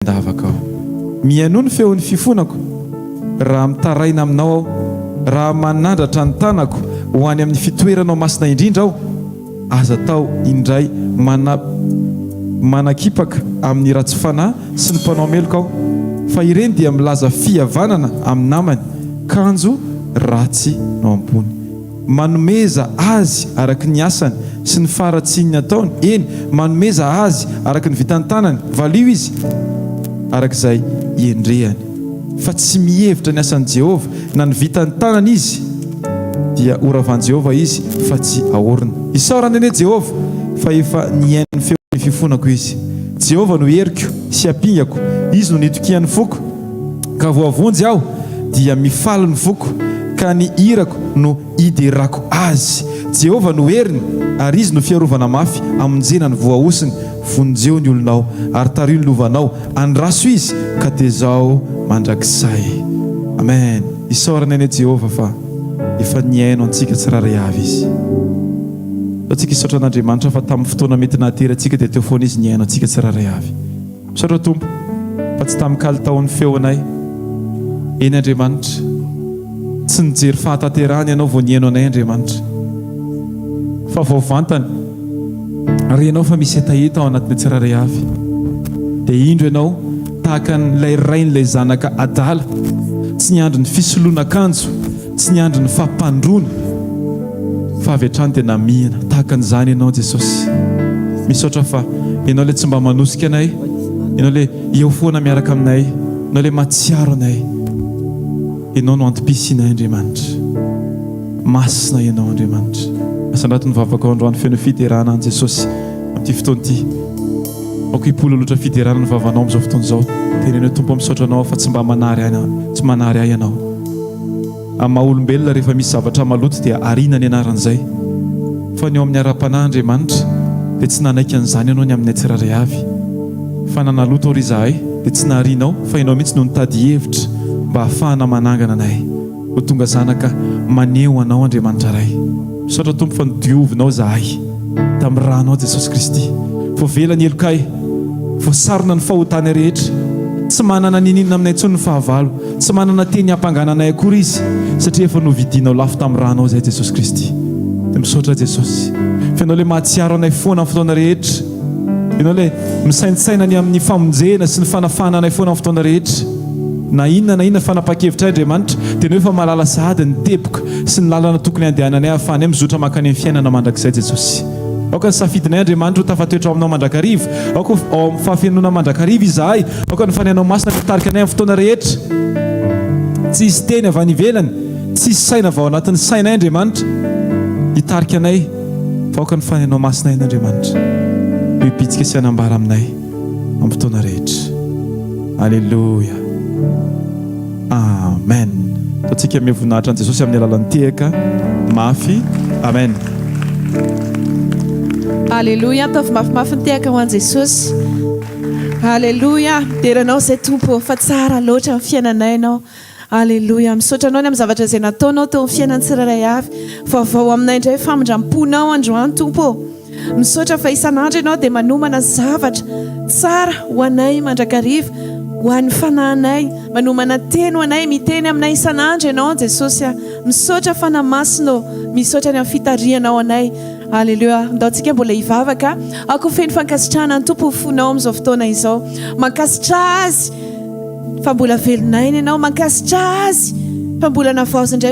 An-davaka aho. Mihainoa ny feon'ny fifonako, raha mitaraina aminao aho, raha manandratra ny tanako ho any amin'ny fitoeranao masina indrindra aho, aza atao indray manakipaka amin'ny ratsy fanahy sy ny mpanao meloka aho, fa ireny dia milaza fihavanana amin'ny namany, kanjo ratsy no am-pony. Manomeza azy araka ny asany sy ny faharatsian'ny ataony, eny, manomeza azy araka ny vitan'ny tanany, valio izy araka izay iendrehany. Fa tsy mihevitra ny asan'i Jehovah na ny vitan'ny tanany izy, dia horavan'i Jehovah izy fa tsy haorina. Isaorana anie Jehovah, fa efa nihaino ny feon'ny fifonako izy. Jehovah no heriko sy ampingako, Izy no nitokian'ny foko. Ka voavonjy aho dia mifaly ny foko, ka ny hirako no hiderako Azy. Jehovah no heriny, ary Izy no fiarovana mafy hamonjena ny voahosony. Vonjeo ny olonao, ary tariho ny lovanao, andraso Izy, ka tezao mandrakizay. Amen. Isaorana anie Jehovah fa efa nihaino antsika tsirairay avy Izy. Ataontsika hisaotra an'Andriamanitra fa tamin'ny fotoana mety nahatery antsika dia teo foana Izy nihaino antsika tsirairay avy. Misaotra Tompo fa tsy tamin'ny kalitaon'ny feonay. Eny Andriamanitra, tsy nijery fahatanterahana Ianao vao nihaino anay Andriamanitra. Fa vao vantany renao fa misy hetaheta ao anatin'ny tsirairay avy. Dia indro Ianao tahaka an'ilay rain'ilay zanaka adala, tsy niandry ny fisoloana akanjo, Tsy niandry ny fampandroana fa avy hatrany dia namihina. Tahaka an'izany Ianao Jesosy. Misaotra fa Ianao ilay tsy mba manosika anay, Ianao ilay eo foana miaraka aminay, Ianao ilay mahatsiaro anay. Ianao no antom-pisianay Andriamanitra. Masina Ianao Andriamanitra. Asandrato ny vavakao androany feno fiderana an'i Jesosy amin'ity fotoana ity. Aoka hipololotra fiderana ny vavanao amin'izao fotoana izao. Teneno hoe Tompo misaotra Anao aho fa tsy mba manary ahy, tsy manary ahy Ianao. Amin'ny maha olombelona rehefa misy zavatra maloto dia ariana ny anaran'izay. Fa ny eo amin'ny ara-panahy Andriamanitra dia tsy nanaiky an'izany Ianao ny aminay tsirairay avy. Fa na naloto ary izahay dia tsy narianao fa Ianao mihitsy no nitady hevitra mba hahafahana manangana anay ho tonga zanaka maneho Anao Andriamanitra Ray. Misaotra Tompo fa nodiovinao izahay tamin'ny ranao Jesosy Kristy. Voavela ny helokay, voasarona ny fahotanay rehetra. Tsy manana niniana aminay intsony ny fahavalo. Tsy manana teny hiampangana anay akory izy satria efa novidianao lafo tamin'ny ranao izay Jesosy Kristy. Dia misaotra Jesosy fa Ianao ilay mahatsiaro anay foana amin'ny fotoana rehetra. Ianao ilay misaintsaina ny amin'ny famonjena sy ny fanafahana anay foana amin'ny fotoana rehetra. Na inona na inona fanapahan-kevitray Andriamanitra dia Ianao efa mahalala sahady ny teboka sy ny lalana tokony handehananay ahafahanay mizotra mankany amin'ny fiainana mandrakizay Jesosy. Aoka ny safidinay Andriamanitra ho tafatoetra ao aminao mandrakariva. Aoka ho ao amin'ny fahafenoana mandrakariva izahay. Aoka ny Fanahinao Masina no hitarika anay amin'ny fotoana rehetra. Tsy hisy teny avy any ivelany, tsy hisy saina avy ao anatin'ny sainay Andriamanitra hitarika anay, fa aoka ny Fanahinao Masina ihany Andriamanitra no hibitsika sy hanambara aminay amin'ny fotoana rehetra. Aleloia. Amen. Ataontsika miha voninahitra an'i Jesosy amin'ny alalan'ny tehaka mafy. Amen. Aleloia, ataovy mafimafy ny tehaka ho an'i Jesosy. Aleloia, midera Anao izay Tompo ô, fa tsara loatra ny fiainanay Ianao. Aleloia, misaotra Anao ny amin'ny zavatra izay nataonao teo amin'ny fiainan'ny tsirairay avy. Vaovao aminay indray famindram-ponao androany Tompo ô. Misaotra fa isan'andro Ianao dia manomana zavatra tsara ho anay mandrakariva, ho an'ny fanahinay. Manomana teny ho anay, miteny aminay isan'andro Ianao Jesosy a. Misaotra Fanahy Masina ô, misaotra ny amin'ny fitarihanao anay. Aleloia. Andao tsika mbola hivavaka. Aoka ho feno fankasitrahana ny Tompo ny fonao amin'izao fotoana izao. Mankasitraha Azy fa mbola velon'aina ianao. Mankasitraha Azy fa mbola navaoziny indray.